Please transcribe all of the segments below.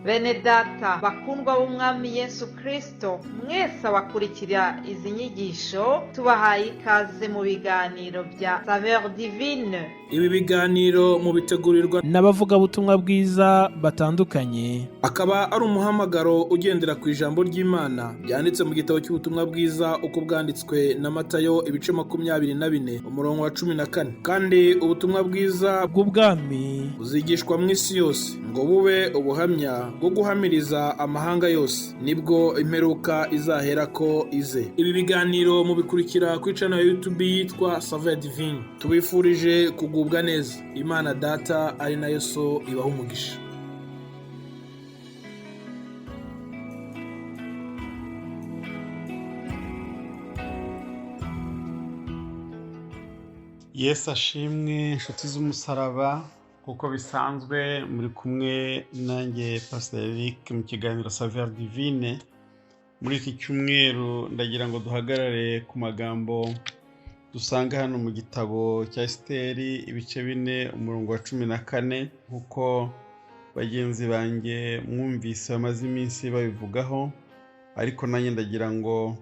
Bene data bakundwa b'Umwami Yesu Kristo, mwese abakurikira izi nyigisho, tubahaye ikaze mu biganiro bya Saveur Divine. Ibi biganiro mubitegurirwa n'abavugabutumwa bwiza batandukanye, akaba ari umuhamagaro ugendera ku ijambo ry'Imana ryanditse mu gitabo cy'ubutumwa bwiza uko bwanditswe na Matayo, ibice 24, umurongo wa 14. Kandi ubutumwa bwiza bw'ubwami buzigishwa mu isi yose ngo bube ubuhamya bwo guhamiriza amahanga yose, nibwo imperuka izaherako ize. Ibi biganiro mubikurikira kuri channel ya YouTube yitwa Saveur Divine. Tubifurije kugubwa neza. Imana Data ari nayo So ibaha umugisha. Yesu ashimwe, inshuti z'umusaraba. Kuko bisanzwe muri kumwe nanjye Pastor Eric mu kiganiro Saveur Divine. Muri iki cyumweru ndagira ngo duhagarare ku magambo dusanga hano mu gitabo cya Esiteri, ibice 4, umurongo wa 14, nk'uko bagenzi banjye mwumvise bamaze iminsi babivugaho, ariko nanjye ndagira ngo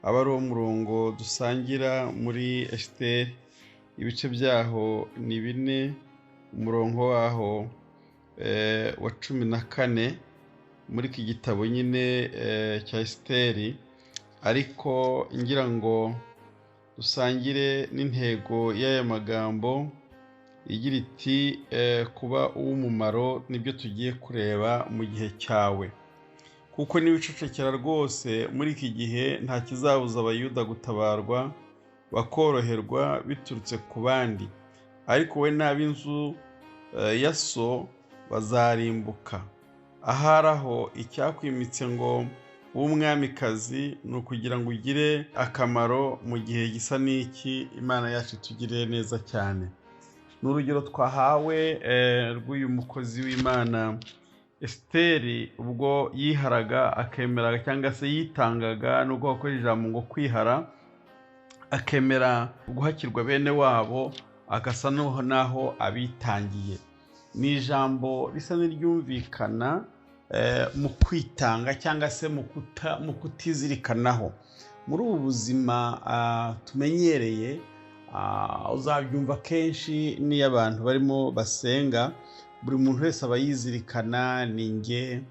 abe ari wo murongo dusangira muri Esiteri. Ibice byaho ni 4, umurongo waho wa 14 muri iki gitabo nyine cya Esiteri. Ariko ngira ngo dusangire n'intego y'aya magambo igira iti kuba uw'umumaro nibyo tugiye kureba mu gihe cyawe, kuko niwicecekera rwose muri iki gihe nta kizabuza Abayuda gutabarwa bakoroherwa biturutse ku bandi, ariko we n'ab'inzu ya so bazarimbuka. Ahari aho icyakwimitse ngo w'umwamikazi ni ukugira ngo ugire akamaro mu gihe gisa n'iki. Imana yacu itugirire neza cyane. Ni urugero twahawe rw'uyu mukozi w'Imana Esiteri, ubwo yiharaga akemera cyangwa se yitangaga, nubwo bakoresha ijambo ngo kwihara, akemera guhakirwa bene wabo, agasa n'aho abitangiye. Ni ijambo risa n'iryumvikana mu kwitanga cyangwa se mu kutizirikanaho. Muri ubu buzima tumenyereye, uzabyumva kenshi n'iyo abantu barimo basenga, buri muntu wese aba yizirikana: ni njye,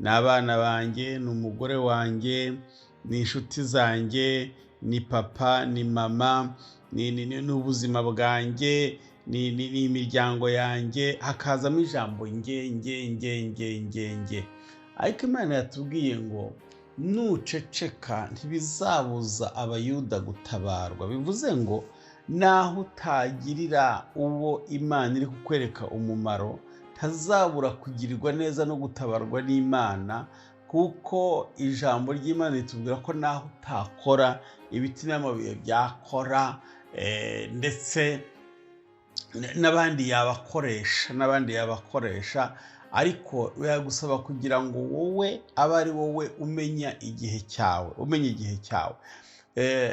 ni abana banjye, ni umugore wanjye, ni inshuti zanjye, ni papa, ni mama, ni ubuzima bwanjye, ni imiryango yanjye. Hakazamo ijambo nge nge nge nge nge nge. Ariko Imana yatubwiye ngo nuceceka ntibizabuza Abayuda gutabarwa. Bivuze ngo naho utagirira uwo Imana iri kukwereka umumaro, ntazabura kugirirwa neza no gutabarwa n'Imana, kuko ijambo ry'Imana ritubwira ko naho utakora, ibiti n'amabuye byakora, ndetse n'abandi yabakoresha, ariko biragusaba kugira ngo wowe abe ari wowe umenya igihe cyawe, umenya igihe cyawe.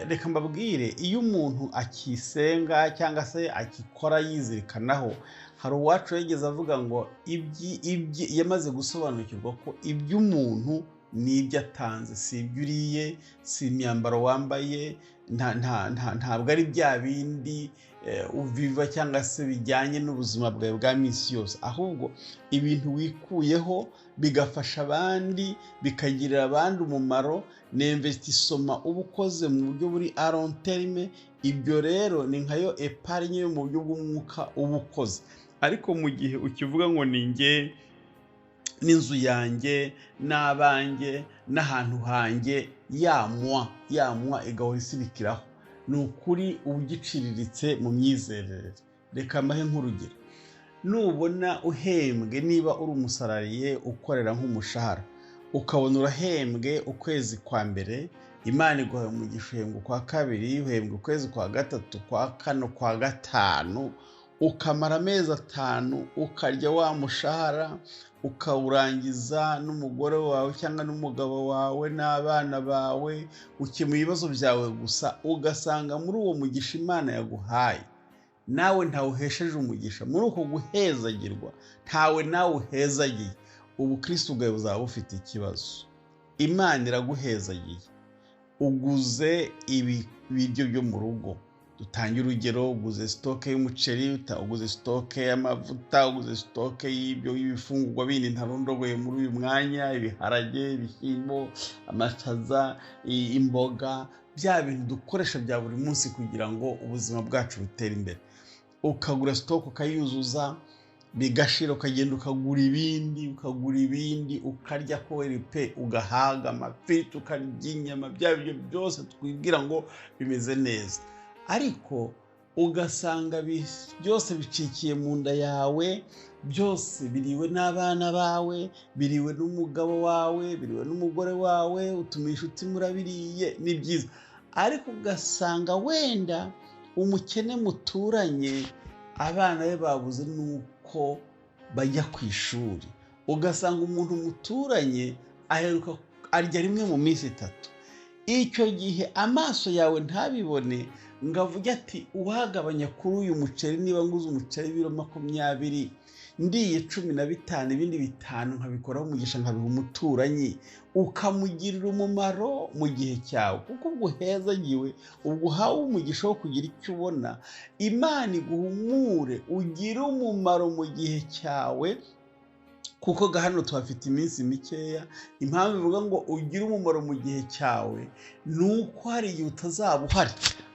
Reka mbabwire, iyo umuntu akisenga cyangwa se akikora yizirikanaho, hari uwacu yigeze avuga ngo yamaze gusobanukirwa ko iby'umuntu ni ibyo atanze, si ibyo uriye, si imyambaro wambaye, ntabwo ari bya bindi uviva cyangwa se bijyanye n'ubuzima bwawe bwa minsi yose, ahubwo ibintu wikuyeho bigafasha abandi, bikagirira abandi umumaro, ni investissement uba ukoze mu buryo buri à long terme. Ibyo rero ni nkayo épargne yo mu buryo bw'umwuka uba ukoze. Ariko mu gihe ukivuga ngo ni njye n'inzu yanjye n'abanjye n'ahantu hanjye, ya moi igahora isirikiraho, ni ukuri uba ugiciriritse mu myizerere. Reka mbahe nk'urugero. Nubona uhembwe, niba uri umusalarié ukorera nk'umushahara, ukabona urahembwe ukwezi kwa mbere, Imana iguhaye umugisha, uhembwa ukwa kabiri, uhembwa ukwezi kwa gatatu, kwa kane, kwa gatanu, ukamara amezi 5 ukarya wa mushahara ukawurangiza n'umugore wawe cyangwa n'umugabo wawe n'abana bawe, ukemura ibibazo byawe gusa, ugasanga muri uwo mugisha Imana yaguhaye nawe ntawuhesheje umugisha. Muri uko guhezagirwa ntawe nawe uhezagiye. Ubukristo bwawe buzaba bufite ikibazo. Imana iraguhezagiye, uguze ibiryo byo mu rugo. Dutange urugero: uguze stock y'umuceri, uguze stock y'amavuta, uguze stock y'ibyo y'ibifungurwa bindi ntarondogoye muri uyu mwanya, ibiharage, ibishyimbo, amashaza, imboga, bya bintu dukoresha bya buri munsi kugira ngo ubuzima bwacu butere imbere. Ukagura stock ukayuzuza, bigashira, ukagenda ukagura ibindi, ukagura ibindi, ukarya koweri pe, ugahaga amafiriti, ukarya inyama, bya biryo byose twibwira ngo bimeze neza, ariko ugasanga byose bicikiye mu nda yawe, byose biriwe n'abana bawe, biriwe n'umugabo wawe, biriwe n'umugore wawe, utumiye inshuti murabiriye, ni byiza. Ariko ugasanga wenda umukene muturanye abana be babuze n'uko bajya ku ishuri, ugasanga umuntu muturanye aheruka arya rimwe mu minsi 3. Icyo gihe amaso yawe ntabibone ngo avuge ati uwagabanya kuri uyu muceri, niba nguze umuceri w'ibiro 20 ndiye 15, ibindi 5 nkabikoraho umugisha nkabiha umuturanyi, ukamugirira umumaro mu gihe cyawe, kuko ubwo uhezagiwe, ubwo uhawe umugisha wo kugira icyo ubona. Imana iguhumure ugire umumaro mu gihe cyawe, kuko hano tuhafite iminsi mikeya. Impamvu ivuga ngo ugire umumaro mu gihe cyawe ni uko hari igihe utazaba uhari,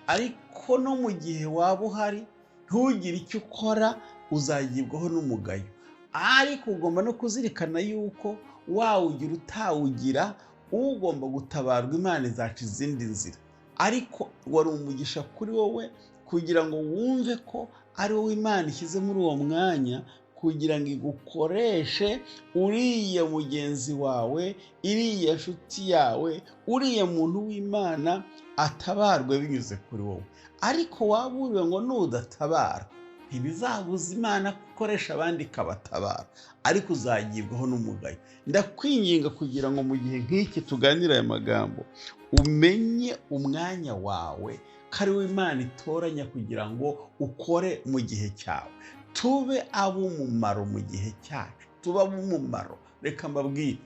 ariko no mu gihe waba uhari ntugire icyo ukora, uzagibwaho n'umugayo. Ariko ugomba no kuzirikana yuko wawugira utawugira, ugomba gutabarwa, Imana izaca izindi nzira. Ariko wari umugisha kuri wowe kugira ngo wumve ko ari wowe Imana ishyize muri uwo mwanya kugira ngo igukoreshe uriya mugenzi wawe, iriya nshuti yawe, uriya muntu w'Imana atabarwe binyuze kuri wowe. Ariko waburiwe ngo nudatabara ntibizabuza Imana gukoresha abandi ikabatabara, ariko uzagibwaho n'umugayo. Ndakwinginga kugira ngo mu gihe nk'iki tuganira aya magambo umenye umwanya wawe ko ari wo Imana itoranya kugira ngo ukore mu gihe cyawe. Tube ab'umumaro mu gihe cyacu, tube ab'umumaro. Reka mbabwire,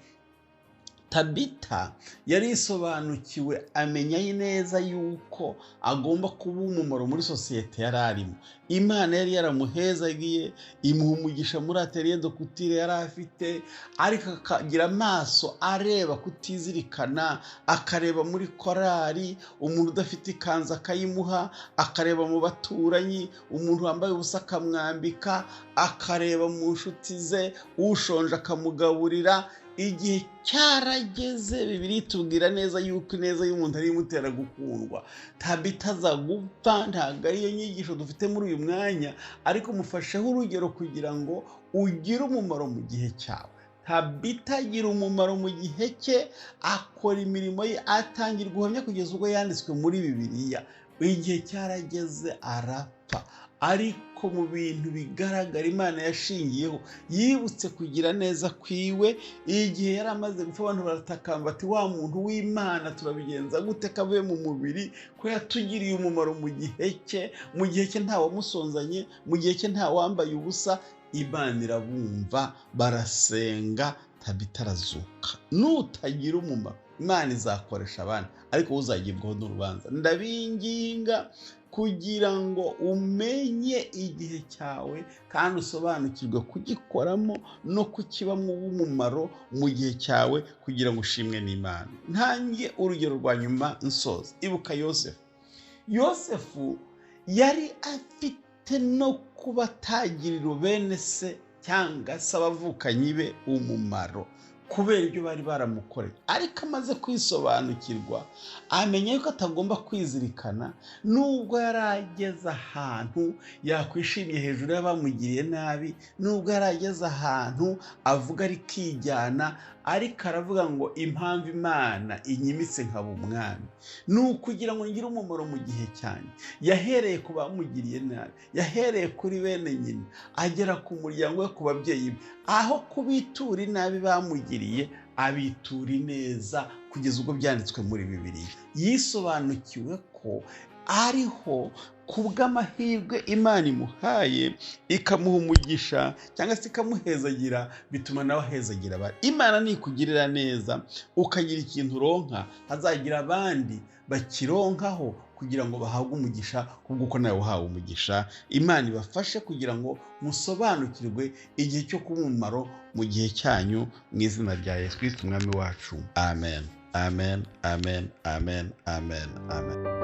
Tabita yari isobanukiwe, amenya neza yuko agomba kuba umumaro muri sosiyete yari arimo. Imana yari yaramuhezagiye, imuha umugisha muri atelier de couture yari afite, ariko akagira amaso areba kutizirikana, akareba muri korari umuntu udafite ikanzu akayimuha, akareba mu baturanyi umuntu wambaye ubusa akamwambika, akareba mu nshuti ze ushonje akamugaburira. Igihe cyarageze, Bibiliya itubwira neza yuko ineza y'umuntu ari imutera gukundwa. Tabita aza gupfa, ntabwo ariyo nyigisho dufite muri uyu mwanya, ariko mufasheho urugero kugira ngo ugire umumaro mu gihe cyawe. Tabita agira umumaro mu gihe cye, akora imirimo ye, atangira ubuhamya kugeza ubwo yanditswe muri Bibiliya. Igihe cyarageze arapfa, ariko mu bintu bigaragara Imana yashingiyeho yibutse kugira neza kwiwe. Igihe yari amaze gupfa abantu baratakamba bati wa muntu w'Imana turabigenza gute ko avuye mu mubiri, ko yatugiriye umumaro mu gihe cye, mu gihe cye nta wamusonzanye, mu gihe cye nta wambaye ubusa. Imana irabumva, barasenga, Tabita arazuka. Nutagira umumaro Imana izakoresha abandi, ariko uzagibwaho n'urubanza. Ndabinginga kugira ngo umenye igihe cyawe kandi usobanukirwe kugikoramo no kukibamo umumaro mu gihe cyawe kugira ngo ushimwe n'Imana. Ntange urugero rwa nyuma nsoza. Ibuka Yosefu. Yosefu yari afite no kuba atagirira bene se cyangwa se abavukanyi be umumaro kubera ibyo bari baramukoreye, ariko amaze kwisobanukirwa amenya yuko atagomba kwizirikana. Nubwo yari ageze ahantu yakwishimye hejuru y'abamugiriye nabi, nubwo yari ageze ahantu avuga arikijyana, ariko aravuga ngo impamvu Imana inyimitse nkaba umwami ni ukugira ngo ngire umumaro mu gihe cyanjye. Yahereye ku bamugiriye nabi, yahereye kuri bene nyina, agera ku muryango we, ku babyeyi be, aho kubitura inabi bamugiriye abitura ineza kugeza ubwo byanditswe muri Bibiliya. Yisobanukiwe ko ariho ku bw'amahirwe Imana imuhaye, ikamuha umugisha cyangwa se ikamuhezagira, bituma nawe ahezagira abandi. Imana nikugirira neza ukagira ikintu uronka, hazagira abandi bakironkaho kugira ngo bahabwe umugisha kubw'uko nawe uhawe umugisha. Imana ibafashe kugira ngo musobanukirwe igihe cyo kuba umumaro mu gihe cyanyu, mu izina rya Yesu Kristo umwami wacu. Amen, amen, amen, amen, amen, amen.